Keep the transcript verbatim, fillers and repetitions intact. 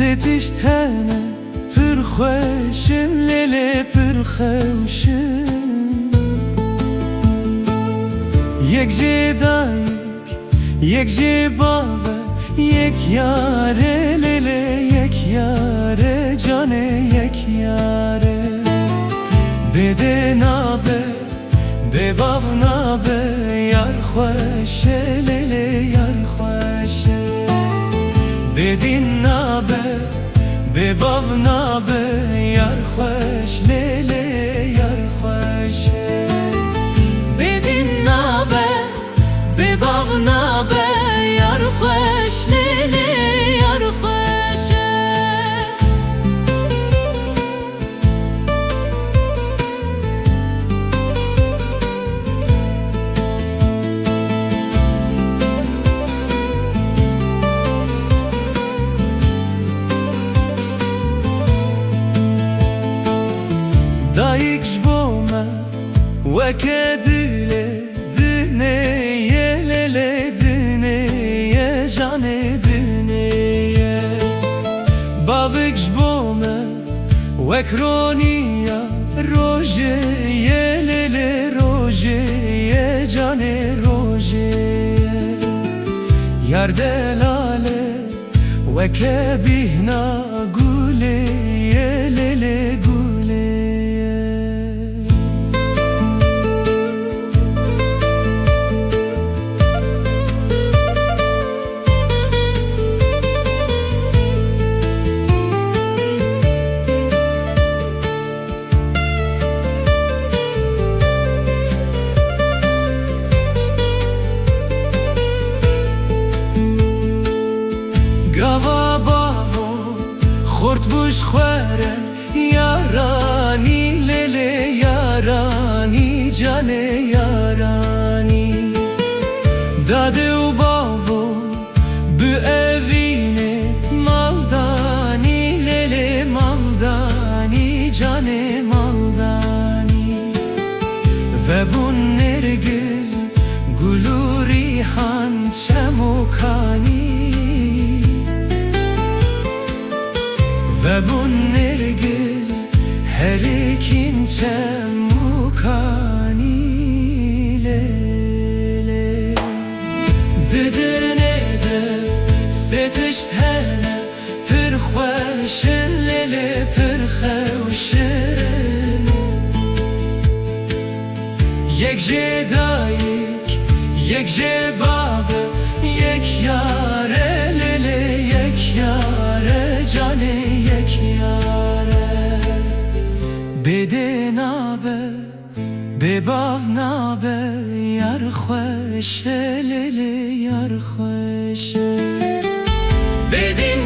Sê tişt hene pir xweş in, lê lê pir xewş in. Yek jê dayik, yek jê bav e, yek yar e, lê lê yek yar e, canê yek yar e. Bê dê nabe, bê bav nabe, yar xweş e, lê lê yar xweş e. Bê dîn nabe, bê bav nabe, yar xweş, lê lê yar xweş e. Bê dîn nabe, bê bav nabe, yar xweş, lê lê yar xweş e. Dayik ji bo me weke dilê dinê ye, lê lê dinê ye, canê dinê ye. Bavik ji bo me wek roniya rojê ye, lê lê rojê ye, canê rojê ye. Yar delal e weke bîhna gulê ye, lê lê gulê ye. Gava bavo xurt bû ji xwe re yaranî, lê lê yaranî, canê yaranî. Dadê û bavo bi evînê maldanî, lê lê maldanî, canê maldanî. Vebûn nêrgiz, gul û rîhan çem û kanî. Vebûn nêrgiz, herikîn çem û kanî, lê lê. Di dinê de sê tişt hene, pir xweş in, lê lê pir xewş in. Yek jê dayik, yek jê bav e, yek yar e, lê lê yek yar e, canê yek yar e. Bê dê nabe, bê bav nabe, yar xweş e, lê lê yar xweş e. Bê dîn